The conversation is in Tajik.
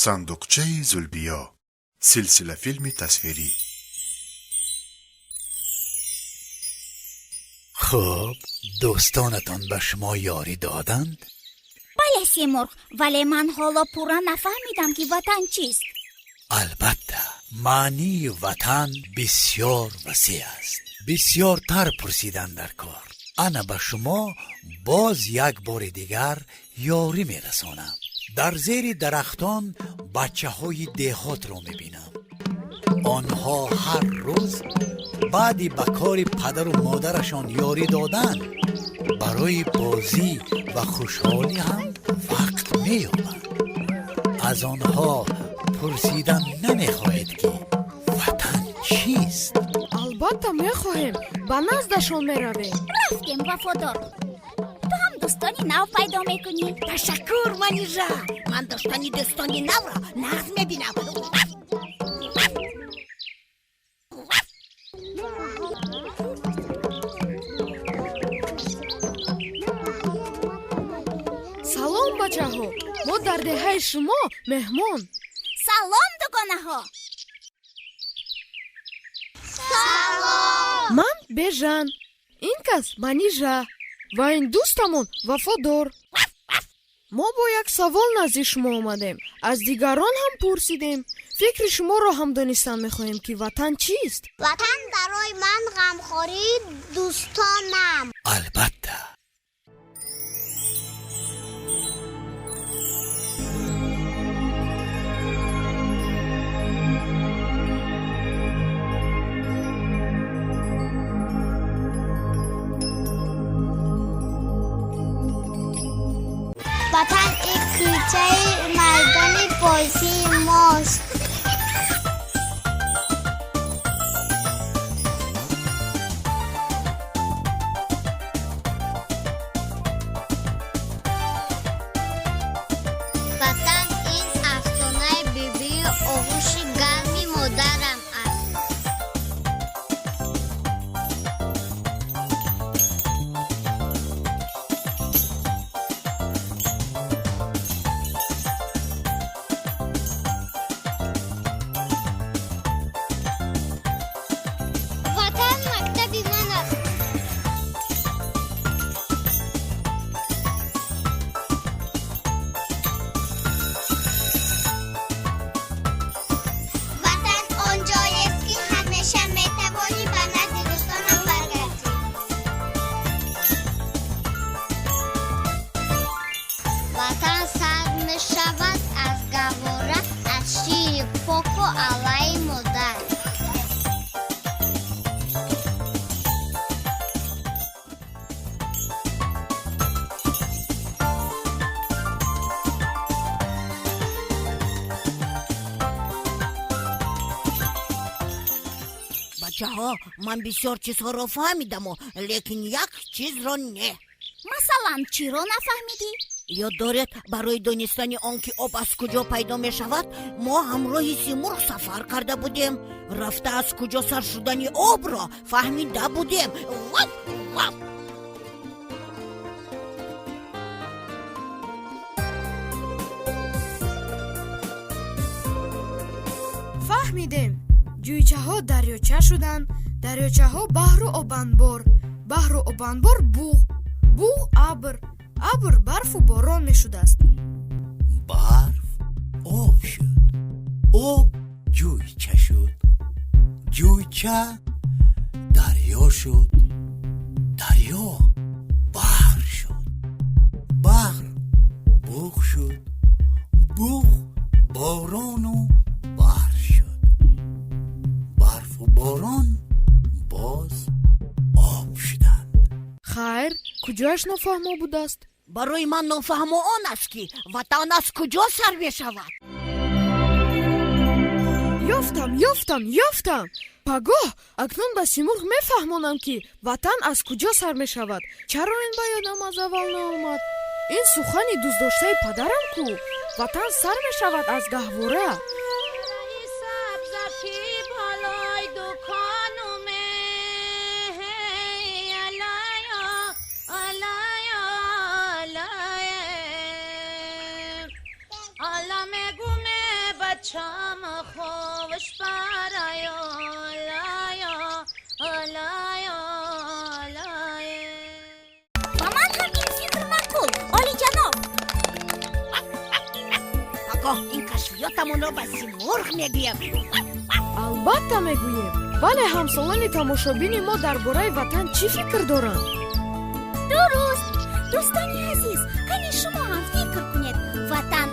Сандуқчаи Зулбиё. Силсилафилми тасвирӣ. Хуб, дӯстонатон ба шумо ёрӣ доданд? Бале, Симурғ, вале ман ҳоло пурра нафаҳмидам, ки ватан чист. Албатта, маънии ватан бисёр васеъ аст. Бисёртар пурсидан дар кор. Ана ба шумо боз як бори дигар ёрӣ мерасонам. Дар зери дарахтон бачаҳои деҳотро мебинам. Онҳо ҳар рӯз баъди ба кори падару модарашон ёрӣ додан, барои бозӣ ва хушҳолӣ ҳам вақт меёбанд. Аз онҳо пурсидан намехоҳед, ки ватан чист? Албатта мехоҳем, ба наздашон меравем. Рафтем, Вафодор, ту ҳам дӯстони нав пайдо мекунӣ. Ташаккур, Манижа, ман доштани дӯстони навро нағз мебинам. Салом, бачаҳо, мо дар деҳаи шумо меҳмон. Салом, дугонаҳо. Салом. Ман Бежан, ин кас Манижа ва ин дӯстамон Вафодор. Мо бо як савол назди шумо омадем, аз дигарон ҳам пурсидем. Фикри шуморо ҳам донистан мехоҳем, ки ватан чист? Ватан барои ман ғамхории дӯстонам. Албатта. Ватан ин кӯчаи майдони бозии мост. Ватан ин афсонаи бибию оғӯши гарми модарам аст. Ватан мактаби ман аст. Ватан он ҷоест, ки ҳамеша метавонӣ ба назди дӯстонам баргардӣ. Ватан сар мешавад аз гаҳвора, аз шири поку аллаи модар. Бачаҳо, ман бисёр чизҳоро фаҳмидаму, лекин як чизро не. Масалан, чиро нафаҳмидӣ? Ёд доред, барои донистани он ки об аз куҷо пайдо мешавад, мо ҳамроҳи Симурғ сафар карда будем. Рафта аз куҷо сар шудани обро фаҳмида будем. Вав, вав! Фаҳмидем, ҷӯйчаҳо дарёча шуданд, дарёчаҳо баҳру обанбор, баҳру обанбор буғ, буғ абр, абр барфу борон мешудааст. Барф об шуд, об ҷӯйча шуд, ҷӯйча дарё шуд, дарё баҳр шуд, баҳр буғ шуд, буғ борону барф шуд, барфу борон боз об шуданд. Хайр, куҷояш нофаҳмо будааст? Барои ман нофаҳмо он аст, ки ватан аз куҷо сар мешавад. Ёфтам, ёфтам, ёфтам! Пагоҳ акнун ба Симурғ мефаҳмонам, ки ватан аз куҷо сар мешавад. Чаро ин ба ёдам аз аввал наомад? Ин сухани дӯстдоштаи падарам ку. Ватан сар мешавад аз гаҳвора. Сабзапи болои дуконуме, алая, алая, алая, ала мегуме. بچم خوش برای آلایا آلایا آلای. Ба ман ҳам ин фикр маъқул, олиҷаноб. Пагоҳ ин кашфиётамонро ба Симурғ мегӯем. Албатта мегӯем, вале ҳамсолони тамошобини мо дар бораи ватан чӣ фикр доранд? Дуруст. Дӯстони азиз, кани шумо ҳам фикр кунед, ватан